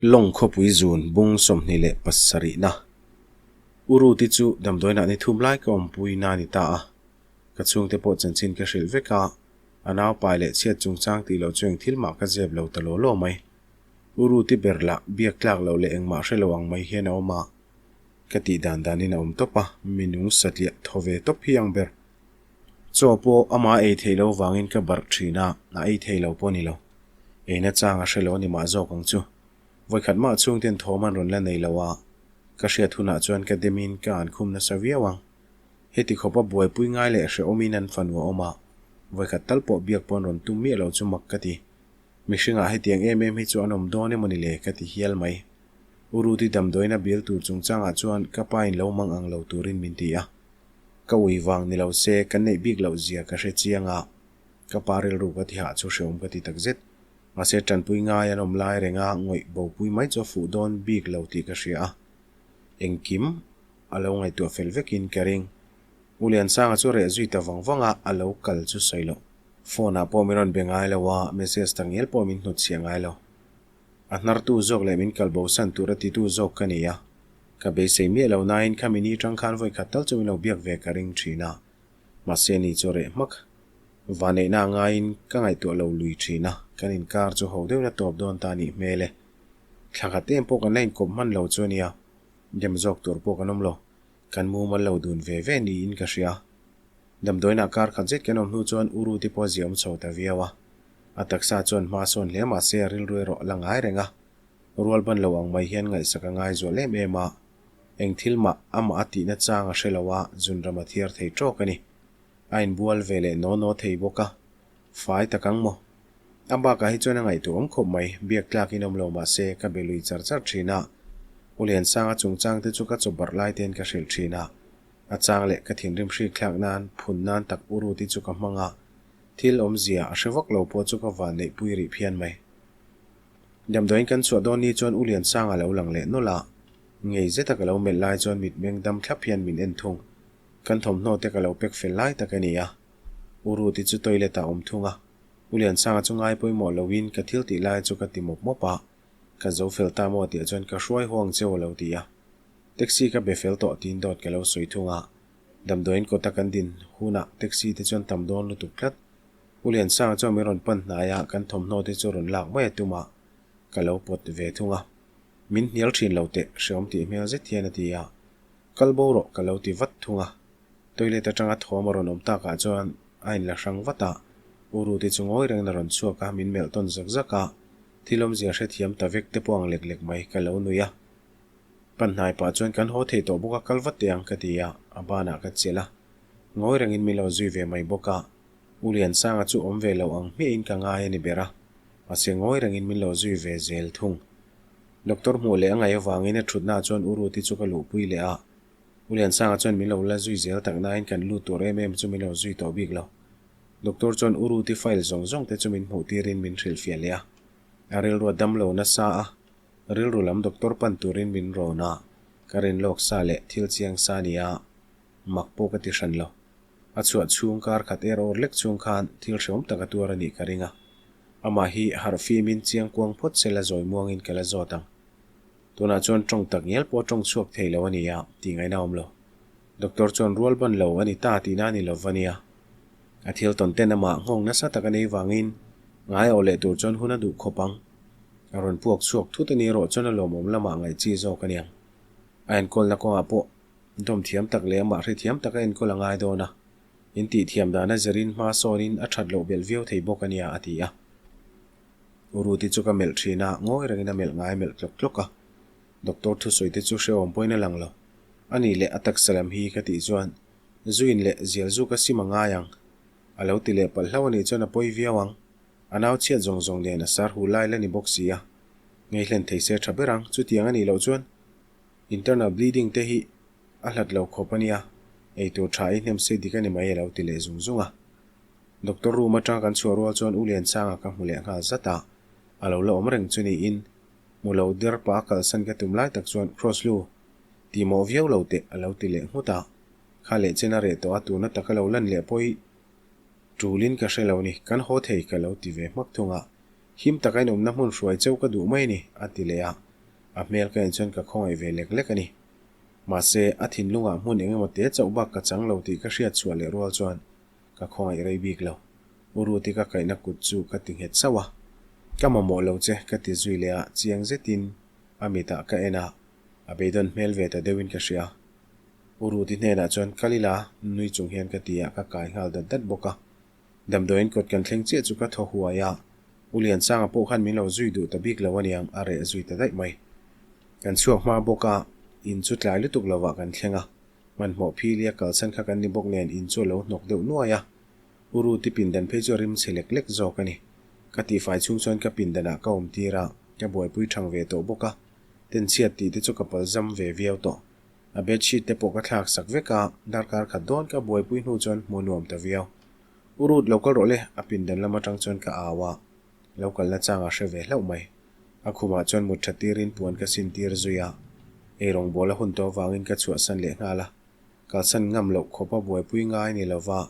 Lawng khawpui zun bung 27 na U Ruti chu damdawiinah ni thum lai ka awmpui na a ni ta a. Ka chhungte pawh chanchin ka hrilh vek a, a nau pai leh chhiat chungchang tih loh chu eng thil mah ka zep lo ta law law mai. U Ruti ber lah biak tlak loh leh engmah hre lo ang mai hian a awm a. Ka tih dan danin a awm tawp a, mi nung satliah thaw ve tawp hi ang ber. Chaw pawh amah ei theih loh vangin ka barh thin a, a ei thei lo pawh a ni lo. Eina chang a hre lo a ni mah zawk ang chu. Vawikhat mah chhungten thawm an rawn la nei lo a, ka hriat hunah chuan ka demin ka an khum nasa viau ang. Heti khawpa buaipui ngai leh hrehawmin an fanu a awm a, vawikhat tal pawh biak pawn rawn tum miah lo chu mak ka ti. Mihringah hetiang em em hi chu an awm dawn emaw ni le ka ti hial mai. U Ruti damdawiin a bial tur chungchangah chuan ka pa in lo mang ang lo turin min ti a. Ka ui vang ni lo se kan neih bik loh zia ka hre chiang a, ka pa rilru ka ti hah chu hreawm ka ti tak zet. Mahse tanpui ngai an awm lai reng a, ngawih bopui mai chu a fuh dawn bik lo tih ka hria a. Engkim a lo ngaihtuah fel vekin ka ring. U Liansanga chu reh zui ta vang vang a, a lo kal chu sawi loh. Phone ah pawh min rawn be ngai lo a, message tak ngial pawh min hnutchhiah ngai lo. A hnartu zawk leh min kal bosan tur a titu zawk ka ni a. Ka beisei miah lo nain khami ni tang khan vawi khat tal chu min lo biak ve ka ring thin a. Mahse ni chu reh hmak. Vaneihna a ngaiin ka ngaihtuah lo lui thin a, kan inkar chu ho deuhin a tawp dawn ta nih hmel e. Thla khat em pawh kan la inkawp hman lo chu a nia. Dem zawk tur pawh kan awm lo. Kan mumal lo dun ve ve niin ka hria. Damdawiinah kar khat zet kan awm hnu chuan U Ruti pawh a ziaawm chho ta viau a. A taksa chuan hma sawn hle mah se a rilru erawh a la ngai reng a. Rual ban lo ang mai hian ngaihsak a ngai zual em em a. Eng thil mah amah a tihna chang a hre lo a, zunram a thiar thei tawk a ni. A inbual ve leh naw naw thei bawk a. Fai tak ang maw? A bakah hi chuan a ngaihtuah awm khawp mai, biak tlakin awm lo mah se ka be lui char char thin a. U Liansanga chungchang te chu ka chaw barh lai tein ka hrilh thin a. A chang leh ka thinrim hrik thlak nan phun nan tak u Ruti chu ka hmang a. Thil awmzia a hre vak lo pawh chu ka van neih pui rih phian mai. Damdawiin kan chhuah dawn ni chuan U Liansanga lo lang leh nawlh a, ngei zeta ka lo melh lai chuan mitmeng dam thlap hian min en thung. Kan thawmhnaw te ka lo pack fel lai tak a ni a. U Ruti chu toilet ah awm thung a, U Liansanga chu ngai pawimawh loin ka thil tih lai chu ka ti mawp mawp a, ka zo fel ta maw tih ah chuan ka hruai haw ang che u a lo ti a. Taxi ka be fel tawh tiin dawt ka lo sawi thung a. Damdawiin kawta kan din hunah taxi te chuan tam dawn lutuk tlat. U Liansanga chuan min rawn pan hnai a, kan thawmhnaw te chu rawn lak mai a tum a, ka lo pawt ve thung a. Min hnial thin lo teh, hreawm tih hmel zet hian a ti a. Kal bo rawh ka lo ti vat thung a. Toilet atanga thawm a rawn awm takah chuan a inla hrang vat a, U Ruti chu ngawi rengin a rawn chhuak a, min melh tawn zak zak a. Thil awmzia hrethiam ta vek te pawh ang lek lek mai ka lo nui a. Pan hnai pah chuan kan haw thei tawh bawk a, kal vat teh ang ka ti a, a banah ka chelh a. Ngawi rengin min lo zui ve mai bawk a, U Liansanga chu awm ve lo ang hmiahin ka ngai a ni ber a, mahse ngawi rengin min lo zui ve zel thung. Doctor hmuh leh a ngaih avangin a thutnaah chuan U Ruti chu ka luhpui leh a, U Liansanga chuan min lo la zui zel tak nain kan lut tur em em chu min lo zui tawh bik lo. Doctor chuan U Ruti file zawng zawng te chu min hmuh tirin min hrilhfiah leh a, a rilru a dam lo nasa a, rilru lam doctor pan turin min rawn a, ka rin lawk sa leh thil chiang sa nia mak pawh ka ti hran lo. A chhuah chhung kar khat er awr lek chung khan thil hreawm tak a tuar a nih ka ring a. Amah hi harh fimin chiang kuang phawt se la zawi muangin ka la zawt ang. Tunah chuan tawng tak ngial pawh tawng chhuak thei lo a ni a tih ngaihna a awm lo. Doctor chuan rual ban lo a ni ta tihna a ni lo va nia. A thil tawn ten amah nghawng nasa tak a nei vangin ngai awh leh tur chuan hun a duh khawp ang. A rawn puak chhuak thut a ni erawh chuan a lawmawm lamah ngaih chi zawk a niang. A enkawlna kawngah pawh dawm thiam tak leh amah hrethiam taka enkawl a ngai dawn a, in tih thiam dana zirin hma sawnin a that loh belh viau thei bawk a nia a ti a. U Ruti chu ka melh thin a, ngawi rengin a melh ngai melh tlawk tlawk a. Doctor thusawi te chu hrehawm pawhin a lang lo. A nih leh a taksa lam hi ka tih chuan zuin leh zial zu ka sim a ngai ang. A lo ti leh palh hlauh a nih chuan a pawi viau ang. A nau chhiat zawng zawng nen a sar hu lai la ni bawk si a, ngei hlen thei se tha ber ang, chutiang a nih loh chuan internal bleeding te hi a hlat lo khawp a nia, eitur tha ei hnem se dik a ni mai a lo ti leh zung zung a. Doctor room atanga kan chhuah rual chuan U Liansanga ka hmu leh nghal zat a, a lo la awm reng chu niin hmu lo der pah a kalsan ka tum lai tak chuan Cross lu ti mawh viau lo teh a lo ti leh nghut a, kha leh chen a reh tawh a tuna taka lo lan leh pawh hi Tulin ka hre lo ni, kan haw thei ka lo ti ve hmak thung a, him taka inawmna hmun hruai cheu ka duh mai ni, a ti leh a. A hmel ka en chuan ka khawngaih ve lek lek a ni. Mahse, a thinlungah hmun eng emaw te chauh bak ka chang lo tih ka hriat chhuah leh rual chuan ka khawngaih rei bik lo. U Ruti ka kaihna kut chu ka ti nghet sauh a. Ka mamawh lo che ka ti zui leh a, chiang zetin a mitah ka en a, a beidawn hmel ve ta deuhin ka hria. U Ruti hnenah chuan kal ila nui chung hian ka ti a, ka kai nghal dat dat bawk a. Damdawiin kawt kan thleng chiah chu ka thaw huai a, U Liansanga pawh khan min lo zui duh ta bik lo aniang a reh zui ta daih mai. Kan chhuak hma bawk a, in chu tlai lutuk lovah kan thleng a, hmanhmawh philia kalsan kha kan ni bawk nen in chu a lo hnawk deuh nuai a, U Ruti pindan phei chu a rim chhe lek lek zawk a ni. Ka tihfai chhung chuan ka pindanah ka awm tir a, ka buaipui thang ve tawh bawk a, tenchhiat tih te chu ka palzam ve viau tawh. A bedsheet te pawh ka thlak sak vek a, darkar khat dawn ka buaipui hnu chuan hmuh nuam ta viau. U Ruth lo kal rawh le, a pindan lam atang chuan ka au a, lo kalna chang a hre ve hlauh mai. A khumah chuan mut tha tirin puan ka sin tir zui a, eirawng bawl a hun tawh avangin ka chhuahsan leh nghal a, kalsan ngam loh khawpa buaipui ngai ni lova,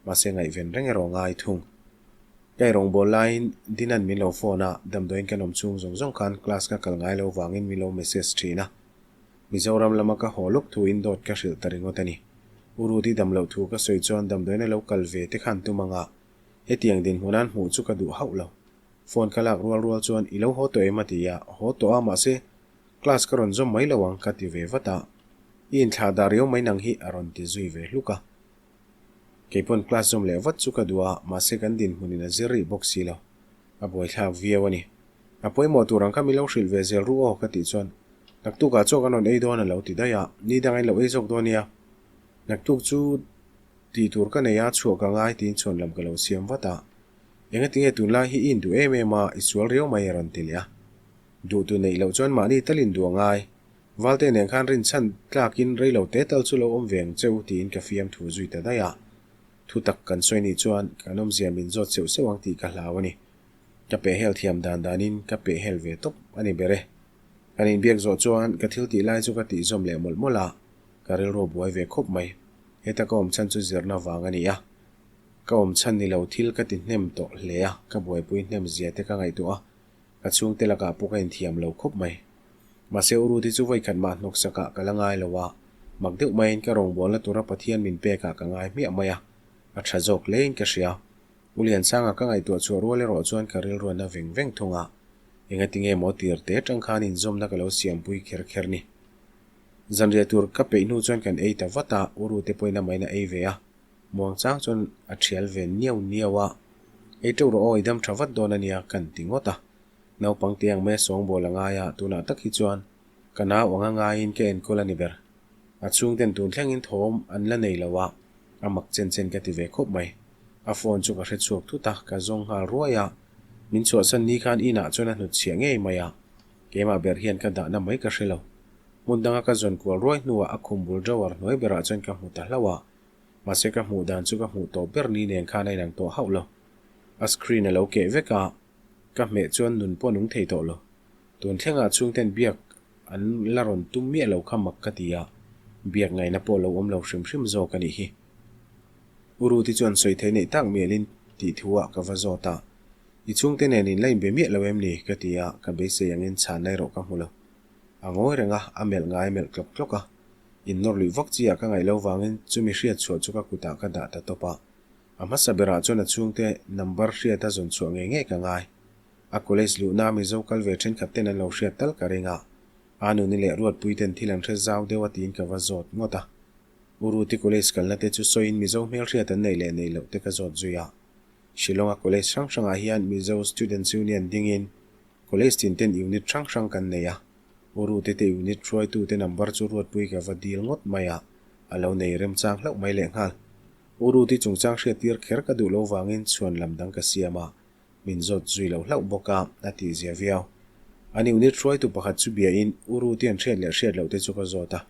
mahse ngaihven reng erawh ngai thung. Ka eirawng bawl laiin Dinan min lo phone a, damdawiin kan awm chhung zawng zawng khan class ka kal ngai lo vangin min lo message thin a. Mizoram lama ka haw lawk thu in dawt ka hrilh ta ringawt a ni. U Rudy dam loh thu ka sawi chuan damdawiin a lo kal ve te khan tum anga hetiang dinhmun an hmuh chu ka duh hauh lo. Phone ka lak rual rual chuan i lo haw tawh em a ti a, haw tawh a mahse class ka rawn zawm mai lo ang ka ti ve vat a. I inthlah dah riau mai nang hi a rawn ti zui ve hluk a. Keipawn class zawm leh vat chu ka duh a mahse kan dinhmun in a zir rih bawk si lo. A buaithlak viau a ni. A pawimawh tur ang kha min lo hrilh ve zel ru aw ka tih chuan naktukah chaw kan rawn ei dawn a lo ti daih a, ni dang in lo ei zawk dawn nia. Naktuk chu tih tur ka nei a, chhuah ka ngai tiin chhuan lam ka lo siam vat a. Engatinge tunlai hi i induh em em a, i sual riau mai a rawn ti leh a. Duh tu neih loh chuan mahni talin duh a ngai. Valte nen khan rinchhan tlakin rei lo te tal chu lo awm ve ang che u tiin ka fiam thu zui ta daih a. Thu tak kan sawi nih chuan kan awmzia min zawt seuh seuh ang tih ka hlau a ni. Ka pehhel thiam dan danin ka pehhel ve tawp a ni ber e. Kan inbiak zawh chuan ka thil tih lai chu ka tih zawm leh mawlh mawlh a, ka rilru a buai ve khawp mai. Heta ka awm chhan chu zirna vang a ni a. Ka awm chhan ni lo thil ka ti hnem tawh hle a, ka buaipui hnem zia te ka ngaihtuah a, ka chhungte lakah pawh ka inthiam lo khawp mai. Mahse u Ruth-i chu vawikhat mah hnawksakah ka la ngai lo a, mak deuh maiin ka rawngbawlna tura Pathian min pekah ka ngai hmiah mai a, a tha zawk hlein ka hria. U Liansanga ka ngaihtuah chhuah rual erawh chuan ka rilru a na veng veng thung a, engatinge maw tir te atang khan inzawmna ka lo siampui kher kher ni. Zanriah tur ka peih hnu chuan kan ei ta vat a, u Rute pawhin amahin a ei ve a, muangchang chuan a thial ve niau niau a, Ei teuh rawh aw, i dam tha vat dawn a nia kan ti ngawt a. Naupang te ang mai a sawngbawl a ngai a, tunah tak hi chuan ka nau anga ngaiin ka enkawl a ni ber. A chhungten tun thlengin thawm an la nei lo a, a mak chen chen ka ti ve khawp mai. A phone chu ka hre chhuak thut a, ka zawng nghal ruai a. Min chhuahsan ni khan inah chuan a hnut chhiah ngei mai a, keimah ber hian ka dahna mai ka hre lo. Hmun danga ka zawn kual ruai hnuah a khum bul drawer hnuai berah chuan ka hmu ta hlauh a, mahse ka hmuh dan chu ka hmuh tawp ber ni nen khan a inang tawh hauh lo. A screen a lo keh vek a, ka hmeh chuan nun pawh nung thei tawh lo. Tun thlengah chhungten biak an la rawn tum miah lo kha mak ka ti a, biak ngaihna pawh lo awm lo hrim hrim zawk a nih hi. U Ruti chuan sawi thei neih tak mialin tih thu ah ka va zawt a, I chhungte nen in la inbe miah lo em ni? ka ti a, ka beisei angin chhanna erawh ka hmu lo. A ngawi reng a, a melh ngai melh tlawk tlawk a, innawr luih vak chi ah ka ngaih lo vangin chumi hriat chhuah chu ka kutah ka dah ta tawp a. A hmasa berah chuan a chhungte number hriat a zawn chhuah ngei ngei ka ngai. A college luhna Mizo kal ve thenkhat ten an lo hriat tal ka ring a, a nuni leh Ruatpui ten thil an hre zau deuh a tiin ka va zawt ngawt a. U Ruti college kalna te chu sawiin Mizo hmelhriat an neih leh neih loh te ka zawt zui a. Shillong-a college hrang hrangah hian Mizo Students Union dingin college tin ten unit hrang hrang kan nei a. U Ruti te unit hruaitu te number chu Ruatpui ka va dil ngawt mai a, a lo nei remchang hlauh mai lehnghal. U Ruti chungchang hriattir kher ka duh lo vangin chhuan lam dang ka siam a. Min zawt zui lo hlauh bawk a, a tih zia viau. An unit hruaitu pakhat chu biain U Ruti an hriat leh hriat loh te chu ka zawt a.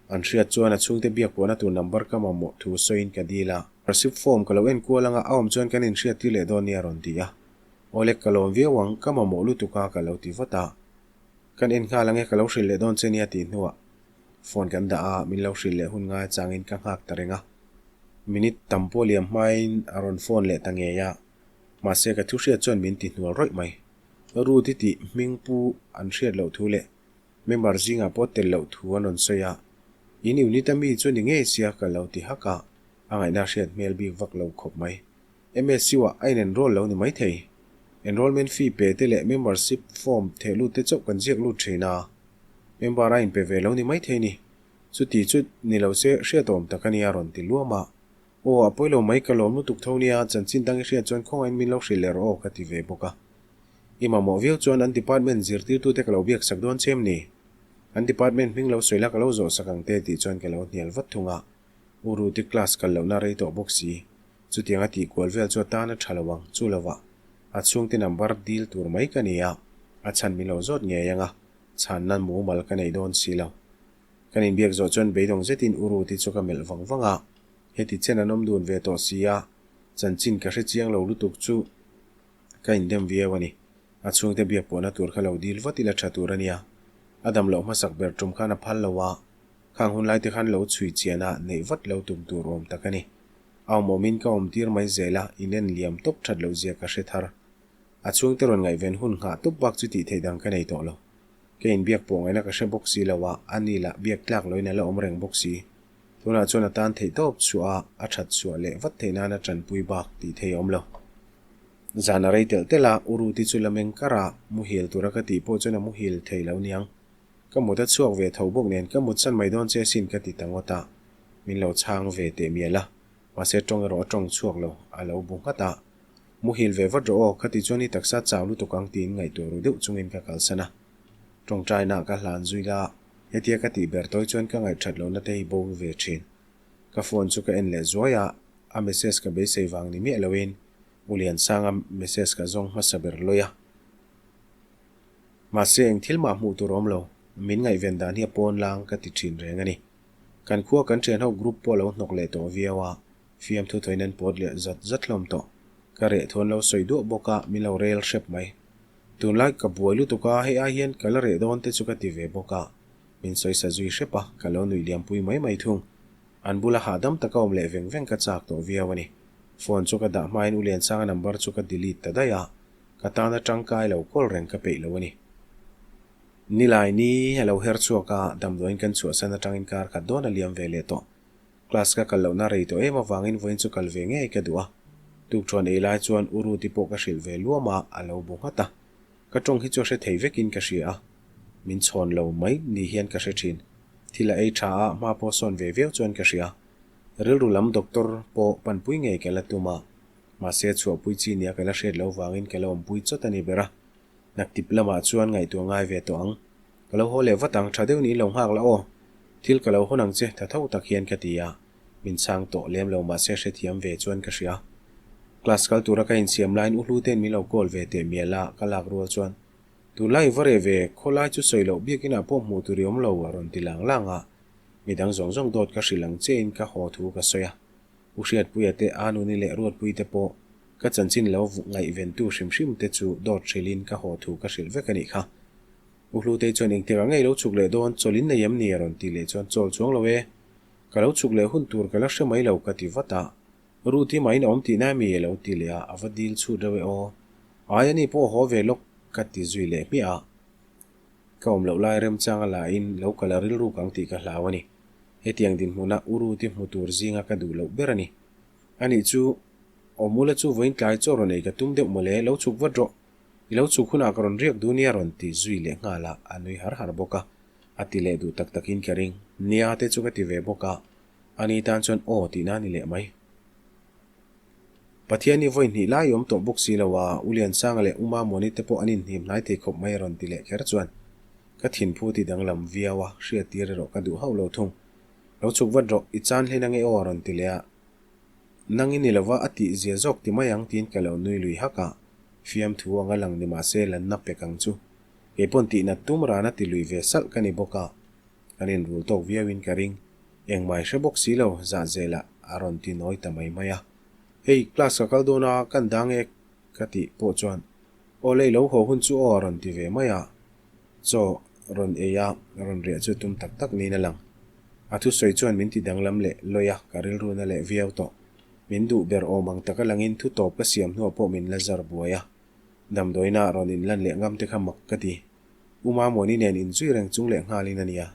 An hriat chuan a chhungte biak pawhna tur number ka mamawh thu sawiin ka dil a. Receipt form ka lo enkual anga a awm chuan kan inhriat tir leh dawn nia a rawn ti a. Awle ka lawm viau ang, ka mamawh lutuk a ka lo ti vat a. Kan en nghal ange ka lo hrilh leh dawn che nia tih hnuah phone kan dah a, min lo hrilh leh hun ngai changin ka nghak ta reng a. Minute tam pawh liam hmain a rawn phone leh ta ngei a, mahse ka thu hriat chuan min ti hnual rawih mai. Ruth i tih hming pu an hriat loh thu leh member zingah pawh tel loh thu an rawn sawi a, in unit a mi chu ni ngei sia ka lo ti hak a, a ngaihna hriat hmel bik vak lo khawp mai. MSU ah a in enroll lo ni maithei. Enrollment fee pe te leh membership form theh lut te chauh kan ziak lut thin a, member a in pe ve lo ni maithei ni. Chuti chu ni lo se hriatawm tak a nia rawn ti luam a. Aw, a pawi lo mai ka lawm lutuk tho nia, chanchin dang i hriat chuan khawngaiin min lo hrilh leh rawh aw ka ti ve bawk a. I mamawh viau chuan an department zirtirtute ka lo biak sak dawn che em ni? An department hming lo sawi la ka lo zawh sak ang te tih chuan ka lo hnial vat thung a. U Ruti class kal lohna rei tawh bawk si. Chutiang a tih kual vel chu a tan a tha lo ang, chu lovah a chhungte number dil tur mai ka ni a, a chhan min lo zawt ngei ang a, chhanna mumal ka nei dawn si lo. Kan inbiak zawh chuan beidawng zetin U Ruti chu ka melh vang vang a, heti chen an awm dun ve tawh si a, chanchin ka hre chiang lo lutuk chu ka indem viau a ni. A chhungte biak pawhna tur kha lo dil vat ila tha tur a nia. A dam loh hmasak ber tum khan a phal lo a, khang hun laite khan lo chhui chian a neih vat lo tum tur awm tak a ni. A awm awmin ka awm tir mai zel a, inen liam tawp that loh zia ka hre thar. A chhungte rawn ngaihven hun nghah tawp bak chu tih theih dang ka nei tawh lo. Ka inbiak pawh ngaihna ka hre bawk si lo a, a ni lah biak tlak loin a la awm reng bawk si. Tunah chuan a tan theih tawp chhuah a, a that chhuah leh vat theih nana tanpui bak tih thei a awm lo. Zan a rei telh telh a, U Ruti chu la meng kar a, muhil tura ka tih pawh chuan a muhil thei lo niang. Ka mut a chhuak ve tho bawk nen ka mut san mai dawn che asin ka ti ta ngawt a, min lo chhang ve teh mial a, mahse tawng erawh a tawng chhuak lo, a lo bu nghat a. Muhil ve vat rawh aw, ka ti chuan i taksa chau lutuk ang tiin ngaihtuah ru deuh chungin ka kalsan a. Tawngtainaah ka hlan zui la, hetia ka tih ber tawi chuan ka ngaihthat lohna te hi bo ve thin. Ka phone chu ka en leh zuai a, a message ka beisei vang ni miah loin U Liansanga message ka zawng hmasa ber lawi a. Mahse eng thil mah hmuh tur awm lo, min ngaihven dan hi a pawn lang ka ti thin reng a ni. Kan khua kan thianho group pawh a lo hnawk leh tawh viau a, fiamthu thawiin an pawt leh zat zat hlawm tawh. Ka reh thuan lo sawi duah bawk a, min lo rel hrep mai. Tunlai ka buai lutuk a, hei ai hian ka la reh dawn te chu ka ti ve bawk a, min sawi sa zui hrep a, ka lo nuih liampui mai mai thung. An bula hahdam taka awm leh veng veng ka chak tawh viau a ni. Phone chu ka dah hmain U Liansanga number chu ka delete ta daih a, ka tana tangkai lo kawl reng ka peih lo a ni. Nilai ni a lo her chhuak a, damdawiin kan chhuahsan atangin kar khat dawn a liam ve leh tawh. Class ka kal lohna rei tawh em avangin vawiin chu kal ve ngei ka duh a. Tukṭhuan ei lai chuan U Ruti pawh ka hrilh ve luam a, a lo bu nghat a. Ka ṭawng hi chu a hre thei vekin ka hria a, min chhawn lo mai ni hian ka hre ṭhin. Thil a ei ṭha a, hma pawh sawn ve viau chuan ka hria. Rilru lam doctor pawh panpui ngei ka la tum a, mahse chhuahpui chi nia ka la hriat loh vangin ka la awmpui chawt a ni ber a. Naktip lamah chuan ngaihtuah ngai ve tawh ang. Ka lo haw leh vat ang, tha deuh niin lo nghak la aw. Thil ka lo hawn ang che, tha tho tak hian ka ti a. Min chhang tawh lem lo mahse hrethiam ve chuan ka hria. Class kal tura ka insiam laiin U Hlute'n min lo call ve teh mial a, ka lak rual chuan, Tunlai i va reh ve, khawlai chu sawi loh biakinah pawh hmuh tur i awm lo a rawn ti lang lang a. Midang zawng zawng dawt ka hrilh ang chein ka haw thu ka sawi a. U Hriatpuia te, Anuni leh Ruatpuite pawh ka chanchin lo ngaihventu hrim hrim te chu dawt hrilhin ka haw thu ka hrilh vek a nih kha. U Hlutei chuan engtikah nge i lo chhuk leh dawn, chawl in nei em ni? a rawn ti leh chuan chawl chuang lo e, ka lo chhuk leh hun tur ka la hre mai lo ka ti vat a. Ruth i mah in a awm tihna emi? a lo ti leh a, a va dil chhut reuh e aw. Ai ani pawh haw ve lawk ka ti zui leh hmiah a. Ka awm loh lai remchang a la in lo kal a rilruk ang tih ka hlau a ni. Hetiang dinhmuna U Ruth i hmu tur zinga ka duh loh ber a ni. Anih chu, awm ula chu vawiin tlai chaw rawn ei ka tum deuh mawle, lo chhuk vat rawh. I lo chhuk hunah ka rawn riak duh nia rawn ti zui leh nghal a, a nui har har bawk a. A ti leh duh tak takin ka ring. Nia te chu ka ti ve bawk a, ani tan chuan aw tihna a ni leh mai. Pathian hi vawi hnih lai awm tawh bawk si lo a, U Liansanga leh U Mamawni te pawh an inhnim hnai thei khawp mai a rawn ti leh kher chuan ka thinphu ti danglam viau a, hriattir erawh ka duh hauh lo thung. Lo chhuk vat rawh, i chan hlen ange aw a rawn ti leh a. Nang i ni lova a tih zia zawk ti mai ang tiin ka lo nui lui hak a, fiamthu anga lang ni mahse lanna pek ang chu. Kei pawn tihnat tum rana ti lui ve salh ka ni bawk a, kan inrul tawk viauin ka ring. Engmai hre bawk si lo zah zelah a rawn ti nawi ta mai mai a. Hei, class ka kal dawn a, kan dang e ka tih pawh chuan aw lei lo haw hun chu aw a rawn ti ve mai a. Chaw rawn ei a, rawn riah chu tum tak tak niin a lang. A thusawi chuan min ti danglam leh lawi a, ka rilru na leh viau tawh. Min duh ber awm ang taka langin thu tawp ka siam hnuah pawh min la zar buai a. Damdawiinah rawn inlan leh ngam te kha mak ka ti. U Mamawni nen inzui reng chung leh nghalin a nia.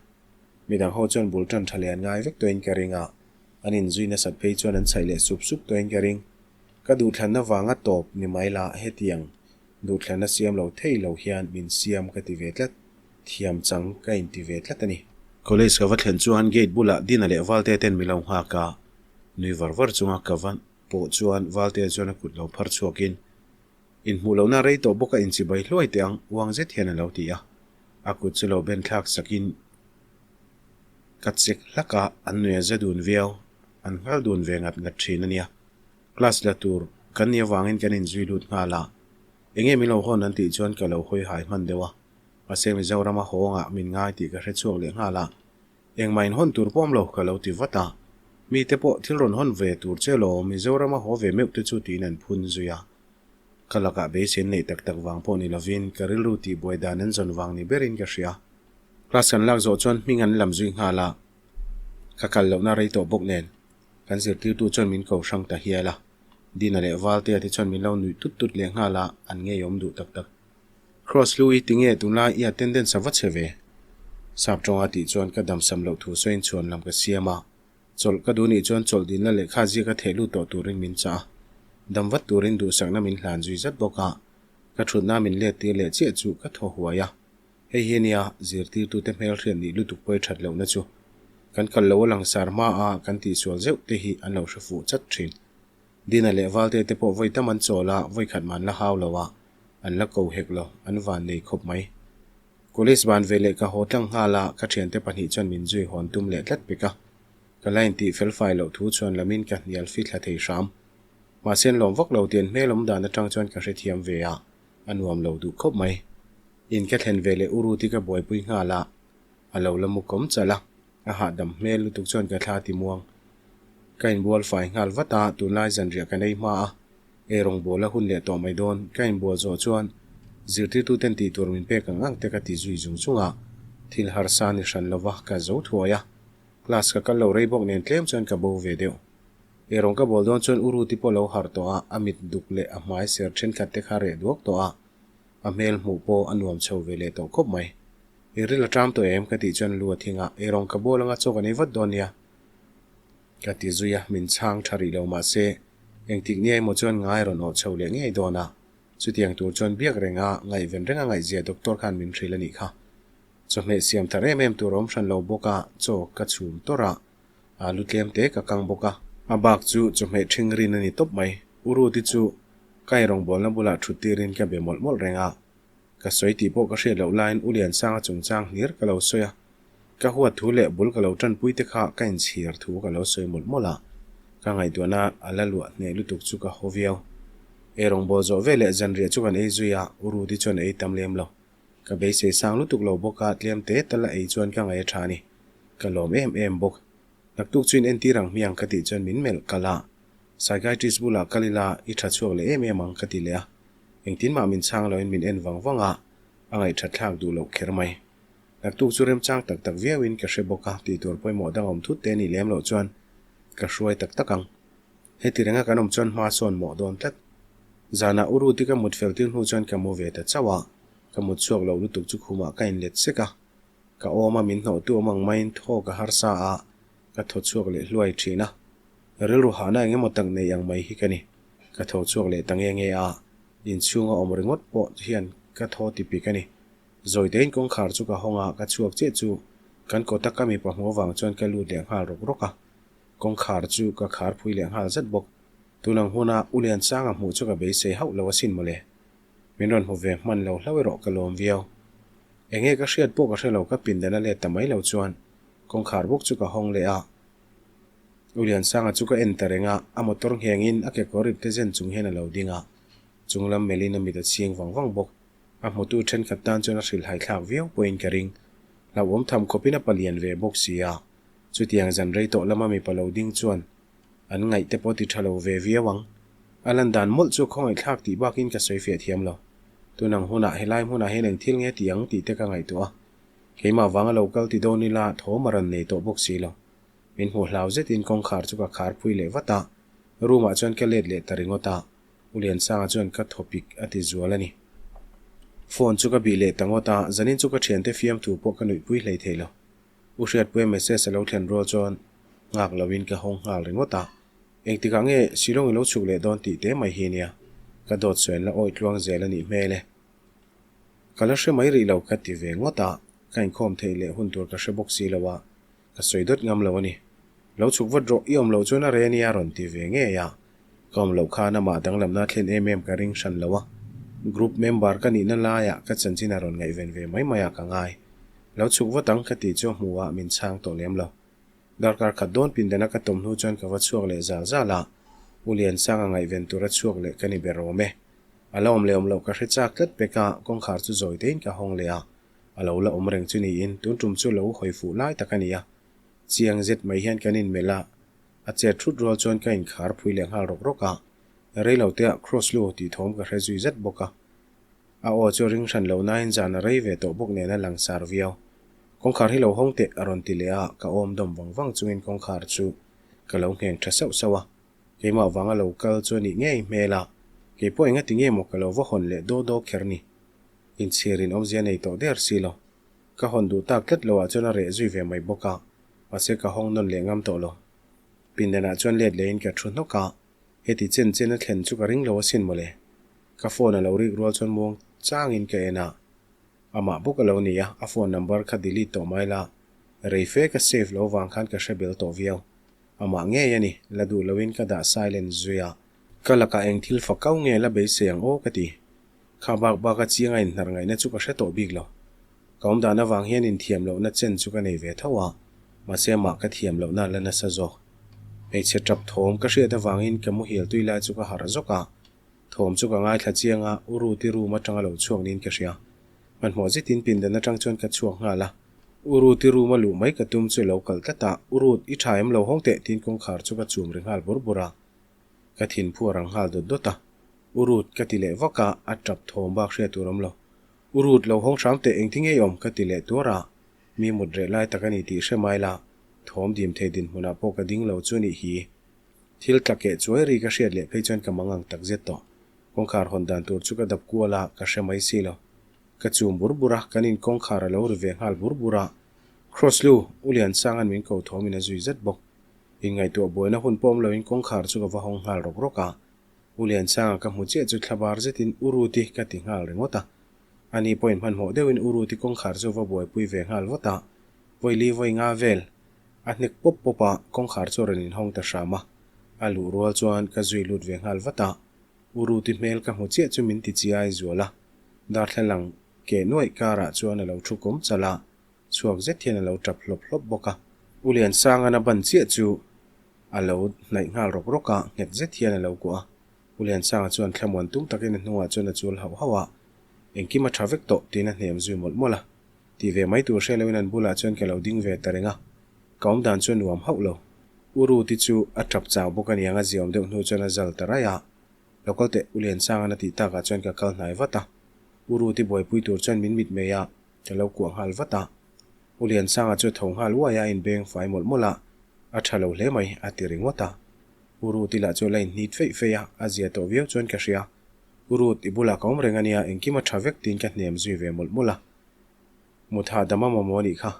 Midang ho chuan bul tan tha leh an ngai vek tawhin ka ring a, an inzui nasat phei chuan an chhaih leh sup sup tawhin ka ring. Ka duhthlanna vanga tawp ni mai la hetiang duhthlanna siam lo thei lo hian min siam ka ti ve tlat, thiam chang ka inti ve tlat a ni. College ka va thlen chuan gate bulah Dina leh Valtea ten min lo nghak a, nui var var chunga ka va pawh chuan Valtea chuan a kut lo phar chhuakin, Inhmuh lohna rei tawh bawk a inchibai hluai teh ang, uang zet hian a lo ti a. A kut chu lo ben thlak sakin ka chek hlak a, an nui a za dun viau, an nghal dun ve ngat ngat thin a nia. Class la tur kan nih avangin kan inzui lut nghal a, enge min lo hawn an tih chuan ka lo hawi hai hman deuh a, mahse Mizorama hawngah min ngai tih ka hre chhuak leh nghal a, Engmah in hawn tur pawh awm lo ka lo ti vat a, mite pawh thil rawn hawn ve tur che law Mizorama haw ve meuh te chu tiin an phun zui a. Ka lakah beisei neih tak tak vang pawh ni lovin ka rilru tihbuai dan an zawn vang ni berin ka hria. Class kan lak zawh chuan hming an lam zui nghal a, ka kal lohna rei tawh bawk nen kan zirtirtu chuan min ko hrang ta hial a, Dina leh Valtea te chuan min lo nuih tut tut leh nghal a, an ngeiawm duh tak tak. Cross Louis tinge tunlai i attendance a va che ve? Sap tawnga tih chuan ka damsam loh thu sawiin chhuan lam ka siam a. Chawlh ka duh nih chuan chawlh dinna lehkha ziaka theh lut tawh turin min chah a. Dam vat turin duhsakna min hlan zui zat bawk a. Ka thutna min let tir leh chiah chu ka thaw huai a. Hei hi ania zirtirtute hmelhriat nih lutuk pawi that lohna chu. Kan kal lo a langsar hma a kan tihsual zeuh te hi an lo hre fuh chat thin. Dina leh Valte te pawh vawi tam an chawl a, vawi khat mah an la hau lo a, an la ko hek lo, an van nei khawp mai. College ban ve leh ka haw tlang nghal a, ka thiante pahnih chuan min zui hawn tum leh tlat pek a. Ka la intih fel fai loh thu chuan lamin ka hnial fi thla thei hram. Mahse an lawm vak lo tih an hmel awm dan atang chuan ka hrethiam ve a, a nuam lo duh khawp mai. In ka thlen ve leh u Ruth-i ka buaipui nghal a, a lo la mu kawm chalh a. A hahdam hmel lutuk chuan ka thla ti muang. Ka inbual fai nghal vat a, tunlai zanriah ka nei hma a, eirawng bual a hun leh tawh mai dawn. Ka inbual zawh chuan zirtirtuten tih tur min pek ang ang te ka ti zui zung zung a, thil harsa ni hran lova ka zo thuai a. Class ka kal lo rei bawk nen tlem chuan ka bo ve deuh. Eirawng ka bual dawn chuan u Ruti pawh lo harh tawh a, a mit duk leh a hmai ser thenkhat te kha reh duak tawh a, a hmel hmuh pawh a nuam chho ve leh tawh khawp mai. I ril a ṭam tawh em? Ka tih chuan lu a thing a, eirawng ka bual anga chaw ka nei vat dawn nia. Ka ti zui a, min chhang ṭha rih lo mahse engtik nia emaw chuan ngai rawn awh chho leh ngei dawn a, chutiang tur chuan biak reng a, ngaihven reng a ngaihzia doctor khan min hrilh a nih kha. Chawhmeh siam thar em em tur a awm hran lo bawk a, chaw ka chhum tawrh a, alu tlem te ka kang bawk a. A bak chu chawhmeh ṭhing rin a ni tawp mai. U Ruti chu ka eirawng bualna bulah ṭhut tirin ka be mawlh mawlh reng a, Ka sawi tih pawh ka hriat loh laiin U Liansanga chungchang hlir ka lo sawi a, ka huat thu leh bul ka lo tanpui te kha ka inchhir thu ka lo sawi mawlh mawlh a, ka ngaihtuahna a la luah hneh lutuk chu ka haw viau. Eirawngbawl zawh ve leh zanriah chu kan ei zui a, U Rudy chuan a ei tam lem lo. Ka beisei sang lutuk lo bawk a, tlem te tal a ei chuan ka ngaih a tha a ni. Ka lawm em em bawk. Naktuk chu in entir ang hmiang ka tih chuan min melh kalh a, Psychiatrist bulah kal ila i tha chhuak leh em em ang ka ti leh a. Engtin mah min chhang loin min en vang vang a, a ngaihthat thlak duh loh kher mai. Naktuk chu remchang tak tak viauin ka hre bawk a, tih tur pawimawh dang awm thut te nih lem loh chuan ka hruai tak tak ang. Heti renga kan awm chuan hma sawn mawh dawn tlat. Zanah u Ruti ka mut fel tir hnu chuan ka mu ve ta chauh a, ka mut chhuak loh lutuk chu khumah ka inlet sek a. Ka awm a min hnawhtu awm ang maiin thaw ka harsa a, ka thaw chhuak leh hluai thin a. Rilru hahna eng emaw tak nei ang mai hi ka ni. Ka tho chhuak leh ta nge nge a, inchhunga awm ringawt pawh hian ka thaw ti pik a ni. Zawitein kawngkhar chu ka hawng a, ka chhuak chiah chu kan kawta ka mipa hmuh avang chuan ka lut leh nghal rawk rawk a. Kawngkhar chu ka khar phui leh nghal zat bawk. Tunang huna U Liansanga hmuh chu ka beisei hauh lo asin mawle. Min rawn hmu ve hman lo hlauh erawh ka lawm viau. Enge ka hriat pawh ka hre lo ka pindan a let ta mai lo chuan kawngkhar bawk chu ka hawng leh a. U Liansanga chu ka en ta reng a, a motor nghengin a kekawr ip te zen chung hian a lo ding a, chung lam melhin a mit a chhing vang vang bawk. A hmutu thenkhat tan chuan a hrilhhai thlak viau pawhin ka ring. Hlauhawm tham khawpin a palian ve bawk si a, chutiang zan rei tawh lama mipa lo ding chuan an ngaih te pawh ti tha lo ve viau ang. A lan dan mawlh chu khawngaihthlak tih bakin ka sawi fiah thiam lo. Tunang hunah helai hmunah hian eng thil nge ti ang tih te ka ngaihtuah a, keimah vanga lo kal ti dawn ila thawm a rawn nei tawh bawk si lo. Min hmuh hlau zetin kawngkhar chu ka khar phui leh vat a, room ah chuan ka let leh ta ringawt a, U Liansanga chuan ka thawpik a ti zual a ni. Phone chu ka bih leh ta ngawt a, zanin chu ka thiante fiamthu pawh ka nuihpui hlei thei lo. U Hriatpuia message a lo thlen rual chuan nghak loin ka hawng nghal ringawt a. Engtikah nge Shillong i lo chhuk leh dawn tih te mai hi nia, ka dawt sawiin la awih tluang zel a nih hmel e. Ka la hre mai rih lo ka ti ve ngawt a, ka inkhawm theih leh hun tur ka hre bawk si lo a, ka sawi dawt ngam lo a ni. Lo chhuk vat rawh, i awm loh chuan a re nia rawn ti ve ngei a, ka awm loh khan amah danglamna thlen em em ka ring hran lo a, group member ka nihna laiah ka chanchin a rawn ngaihven ve mai mai a ka ngai. Lo chhuk vat ang ka tih chu a hmuh ah min chhang tawh lem lo. Darkar khat dawn pindana ka tawm hnu chuan ka va chhuak leh zal zal a, U Liansanga ngaihven tura chhuak leh ka ni ber awm e. A la awm leh awm loh ka hre chak tlat pek a, kawngkhar chu zawi tein ka hawng leh a, a lo la awm reng chu niin tun tum chu lo hawi fuh lai tak a ni a. Chiang zet mai hian kan inmelh a, a chet thut rual chuan ka inkhar phui leh nghal rawk rawk a, reilo te ah Cross lu tih thawm ka hre zui zet bawk a. A aw chu ring hran lo nain zan a rei ve tawh bawk nen a langsar viau. Kawngkhar hi lo hawng teh a rawn ti leh a, ka awm dawm vang vang chungin kawngkhar chu ka lo ngheng tha sauh sauh a. Keimah vanga lo kal chu a nih ngei hmel a, kei pawh engati nge maw ka lo va hawn leh daw daw kher ni. Inchhirin awmzia nei tawh der si lo. Ka hawn duh tak tlat loah chuan a reh zui ve mai bawk a, mahse ka hawng nawn leh ngam tawh lo. Pindanah chuan let lehin ka thu hnawk a, heti chen chen a thlen chu ka ring lo asin mawle. Ka phone a lo rik rual chuan muang changin ka en a, amah bawk a lo ni a, a phone number kha delete tawh mai la, rei fe ka save lo vang khan ka hre bel tawh viau. Amah ngei a ni, la duh loin ka dah silent zui a. Ka lakah eng thil fa kau nge la beisei ang aw ka ti. Kha bak bak a chiang a inhnar ngaihna chu ka hre tawh bik lo. Ka awm dan avang hian inthiam lohna chen chu ka nei ve tho a, mahse amah ka thiam lohna la nasa zawk. Hmeichhe tap thawm ka hriat avangin ka muhil tui lai chu ka harh zawk a, thawm chu ka ngaithla chiang a, u Ruti room atanga lo chhuak niin ka hria. Hmanhmawh zetin pindan atang chuan ka chhuak nghal a. U Ruti room a luh mai ka tum chu lo kal tlat a, U Rut, i tha em lo hawng teh tiin kawngkhar chu ka chum ri nghal bur bur a. Ka thinphu a rang nghal dawt dawt a. U Rut, ka ti leh vak a, a tap thawm bak hriat tur awm lo. U Rut, lo hawng hram teh engti ngei awm ka ti leh tuar a. Mi mut reh lai tak a ni tih hre mai la, thawm dim thei dinhmunah pawh ka ding lo chu nih hi. Thil tla keh chuai ri ka hriat leh phei chuan ka mangang tak zet tawh. Kawngkhar hawn dan tur chu ka dap kual a, ka hre mai si lo. Ka chum bur bur a, kan in kawngkhar a lo ri ve nghal bur bur a. Cross lu, U Liansanga'n min ko thawmin a zui zet bawk. Inngaihtuah buaina hun pawm loin kawngkhar chu ka va hawng nghal rawk rawk a. U Liansanga ka hmu chiah chu thlabar zetin U Ruti ka ti nghal ringawt a. Ani pawhin hmanhmawh deuhin U Ruti kawngkhar chu va buaipui ve nghal vawt a. Vawi li vawi nga vel a hnek pawp pawp a, kawngkhar chu a rawn inhawng ta hram a. A luh rual chuan ka zui lut ve nghal vat a. U Ruti hmel ka hmu chiah chu min ti chiai zual a. Darthlalang keh nuaih karah chuan a lo thu kawm chalh a. Chhuak zet hian a lo tap hlawp hlawp bawk a. U Liansanga'n a ban chiah chu a lo hnaih nghal rawk rawk a, nghet zet hian a lo kuah a. U Liansanga chuan thlamuan tum takin a hnungah chuan a chul hauh hauh a, Engkim a tha vek tawh, tiin a hnem zui mawlh mawlh a. Ti ve mai tur hre loin an bulah chuan ka lo ding ve ta reng a, ka awm dan chu a nuam hauh lo. U Ruti chu a tap chau bawk a niang a ziaawm deuh hnu chuan a zal ta raih a. Lo kal teh, U Liansanga'n a tih takah chuan ka kal hnai vat a. U Ruti buaipui tur chuan min mit mei a. Ka lo kuah nghal vat a. U Liansanga chu a tho nghal uai a, a inbeng fai mawlh mawlh a, A tha lo hle mai, a ti ringawt a. U Ruth-i lah chu a la inhnit feih feih a, a zia tawh viau chuan ka hria. U Ruth, i bulah ka awm reng a nia, engkim a tha vek tiin ka hnem zui ve mawlh mawlh a. Mut hahdam a mamawh a nih kha.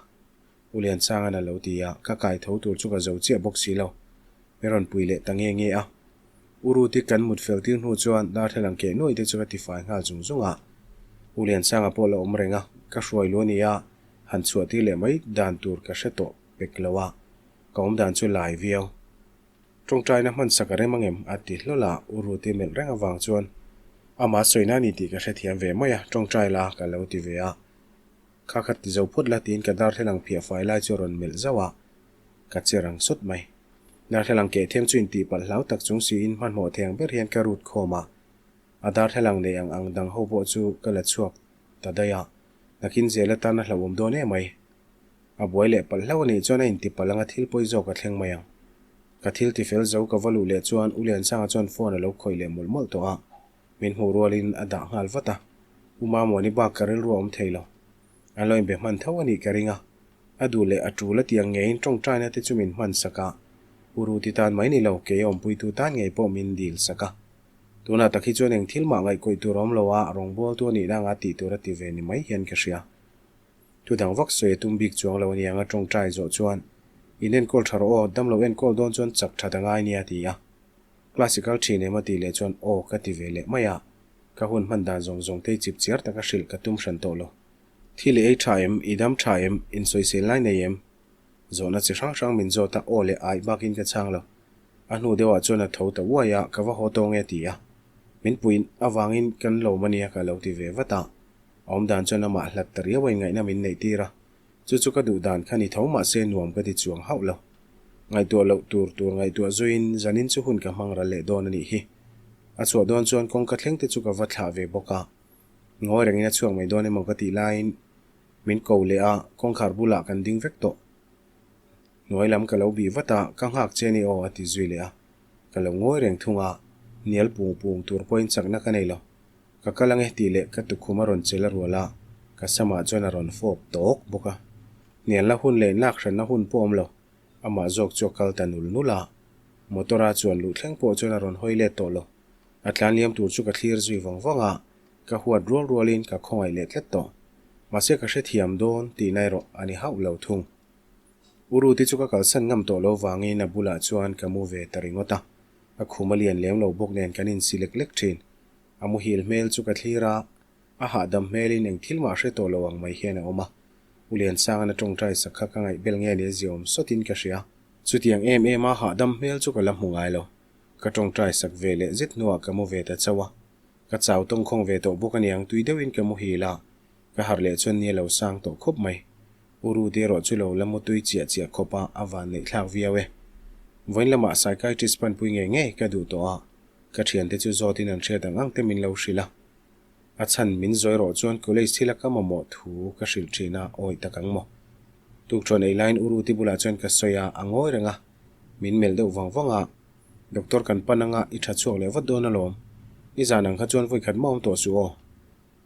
U Liansanga'n a lo ti a, ka kai tho tur chu ka zo chiah bawk si lo. Mi rawn pui leh ta nge nge a. U Ruti kan mut fel tir hnu chuan darthlalang keh nuaih te chu ka tifai nghal zung zung a. U Liansanga pawh la awm reng a, ka hruai lu a ni a, han chhuah tir leh mai dan tur ka hre tawh pek lo a, ka awm dan chu lai viau. Tawngtaina hman sak a rem angem? a ti hlawl a, U Ruti melh reng avang chuan amah sawina a ni tih ka hrethiam ve mai a, tawngtai la ka lo ti ve a. Kha kha ti zo phawt la tiin ka darthlalang phiah fai lai chu a rawn melh zauh a, ka che rang sawt mai. Darthlalang keh them chu intih palh hlau tak chung siin hmanhmawh theng ber hian ka rut khawm a, a darthlalang nei ang ang dang ho pawh chu ka la chhuak ta daih a, nakin zel atan a hlauhawm dawn em mai. A buai leh palh hlauh a nih chuan a inti palh anga thil pawi zawk a thleng mai ang. Ka thil ti fel zo ka va luh leh chuan U Liansanga chuan phone a lo khawih leh mawlh mawlh tawh a, Min hmuh rualin a dah nghal vat a, U Mamuani bak ka rilru a awm thei lo. An lo inbe hman tho a nih ka ring a, a duh leh a tul a tiang ngeiin tawngtaina te chu min hman sak a, U Ruti tan mai ni lo, kei awmpuitu tan ngei pawh min dil sak a. Tunah tak hi chuan eng thil mah ngaihkawih tur a awm lo a, rawngbawltu a nihna anga tih tur a ti ve ni mai hian ka hria. Thu dang vak sawi a tum bik chuang lo aniang a tawngtai zawh chuan, In enkawl tha rawh aw, damlo enkawl dawn chuan chak that a ngai nia a ti a. Classical thin em a tih leh chuan aw ka ti ve leh mai a, ka hun hman dan zawng zawng te hi chip chiar taka hrilh ka tum hran tawh lo. Thil i ei tha em, i dam tha em, insawisel lai nei em? Zawhna chi hrang hrang min zawt a, aw leh aih bakin ka chhang lo. A hnu deuhah chuan a tho ta uai a, ka va haw tawng e ti a. Min puih avangin kan lawm ania ka lo ti ve vat a. A awm dan chuan amah hlat ta riau a inngaihna min neih tir a, chu chu ka duh dan kha ni tho mahse nuam ka ti chuang hauh lo. Ngaihtuah loh tur tur ngaihtuah zuiin zanin chu hun ka hmang ral leh dawn a nih hi. A chhuah dawn chuan kawngka thleng te chu ka va thlah ve bawk a. Ngawi rengin a chhuak mai dawn emaw ka tih laiin min ko leh a, kawngkhar bulah kan ding vek tawh. Hnuai lam ka lo bih vat a, ka nghak che ni aw a ti zui leh a. Ka lo ngawi reng thung a, hnial pung pung tur pawhin chakna ka nei lo. Ka kal ange tih leh ka tukhum a rawn chel a rual a, ka samah chuan a rawn fawp tawk bawk a. Hnialna hun leh inlakhranna hun pawh awm lo, amah zawk chu a kal ta nul nul a. Motor a chuan luh thleng pawh chuan a rawn hawi let tawh lo. A tlan liam tur chu ka thlir zui vang vang a, ka huat rual rualin ka khawngaih leh tlat tawh. Mahse ka hrethiam dawn tihna erawh a ni hauh lo thung. U Ruti chu ka kalsan ngam tawh lo vangin a bulah chuan ka mu ve ta ringawt a. A khum a lian lem lo bawk nen kan insi lek lek thin. A muhil hmel chu ka thlir a, a hahdam hmelin eng thil mah hre tawh lo ang mai hian a awm a. U Liansanga'n a tawngtai sak kha ka ngaih bel nge ni a ziaawm sawtin ka hria. Chutiang em em a hahdam hmel chu ka la hmu ngai lo. Ka tawngtai sak ve leh zet hnuah ka mu ve ta chauh a. Ka chau tawngkhawng ve tawh bawk aniang tui deuhin ka muhil a, ka harh leh chuan ni a lo sang tawh khawp mai. U Rudy erawh chu lo la mu tui chiah chiah khawp a, a van neih thlak viau e. Vawiin lamah psychiatrist panpui ngei ngei ka duh tawh a, ka thiante chu zawtin an hriat ang ang te min lo hrilh a. A chhan min zawi rawh chuan college thila ka mamawh thu ka hrilh thin a, awi tak ang maw. Tukṭhuan ei laiin U Rudy bulah chuan ka sawi a, a ngawi reng a, min melh deuh vang vang a, Doctor kan pan anga i tha chhuak leh vat dawn alawm. I zan ang kha chuan vawikhat mah awm tawh suh aw.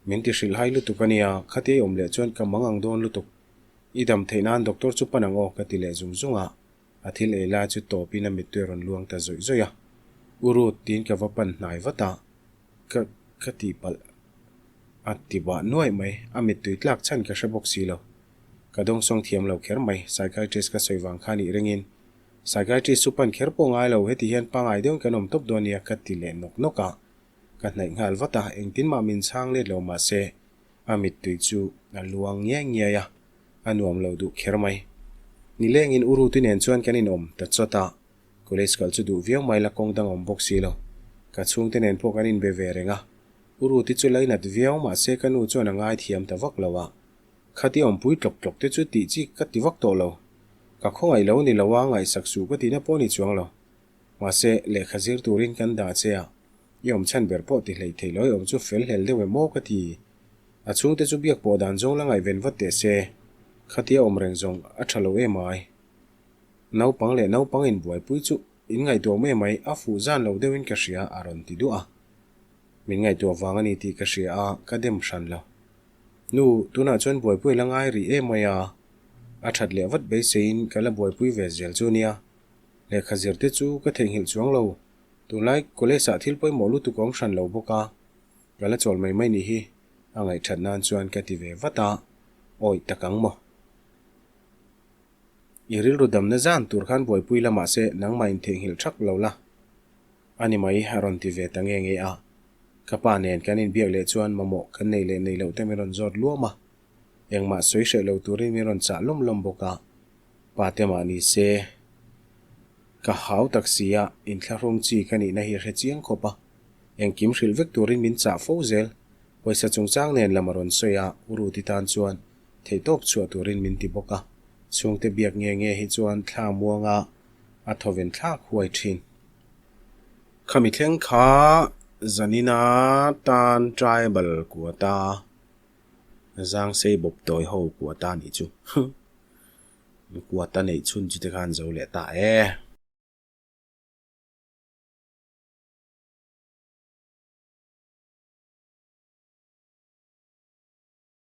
Min ti hrilh hai lutuk a nia, khatia i awm leh chuan ka mang ang dawn lutuk. I dam theih nan doctor chu pan ang aw ka ti leh zung zung a, a thil ei lai chu tawpin a mittui a rawn luang ta zawih zawih a. U Ruth tiin ka va pan hnai vat a, ka ka tihpalh a ti bah nuaih mai, a mittui tlak chhan ka hre bawk si lo. Ka dawngsawng thiam lo kher mai, psychiatrist ka sawi vang kha nih ringin psychiatrist chu pan kher pawh ngai lo, heti hian pangai deuhin kan awm tawp dawn nia ka ti leh nawk nawk a. Ka hnaih nghal vat a, engtin mah min chhang let lo mah se a mittui chu a luang ngiai ngiai a, a nuam lo duh kher mai. Nilengin U Ruti nen chuan kan inawm ta chawt a, college kal chu duh viau mai la kawng dang awm bawk si lo. Ka chhungte nen pawh kan inbe ve reng a, U Ruti chu lainat viau mah se ka nu chuan a ngaithiam ta vak lo a, khati awmpui tlawk tlawk te chu tih chi ka ti vak tawh lo. Ka khawngaih lo ni lo a, ngaihsak suh ka tihna pawh ni chuang lo. Mahse, lehkha zir turin kan dah che a, i awm chhan ber pawh ti hleih theih lo i awm chu fel hlel deuh em aw ka ti. A chhungte chu biak pawh dan zawng la ngaihven vat teh se, khatia awm reng zawng a tha lo em ai. Naupang leh naupang inbuaipui chu in ngaihtuah awm em ai, a fuh zan lo deuhin ka hria a rawn ti duah a. Min ngaihtuah vang a ni tih ka hria a, ka dem hran lo. Nu, tunah chuan buaipui la ngai rih em mai a, a that leh vat beiseiin ka la buaipui ve zel chu nia. Lehkha zir te chu ka theihnghilh chuang lo. Tunlai college ah thil pawimawh lutuk a awm hran lo bawk a, ka la chawl mai mai ni hi a ngaihthat nan chuan ka ti ve vat a, awih tak ang maw? I rilru damna zan tur khan buaipui la mahse nangmah in theihnghilh thak lo la a ni mai a rawn ti ve ta nge nge a. Ka pa nen kan inbiak leh chuan mamawh kan nei leh nei loh te min rawn zawt luam a, engmah sawi hreh lo turin min rawn chah lawm lawm bawk a. Pa te mah ni se, ka hau tak si a, inthlahrung chi ka nihna hi a hre chiang khawp a. Engkim hrilh vek turin min chah fo zel. Pawisa chungchang nen lam a rawn sawi a, U Ruti tan chuan theihtawp chhuah turin min ti bawk a. Chhungte biak nge nge hi chuan thla muanga a thawven thlak huai thin. Khami thleng kha zanina tan tribal kuata Zangsei bawp tawi ho kuata nih chu. Kuata neih chhun chu te khan zo leh ta e.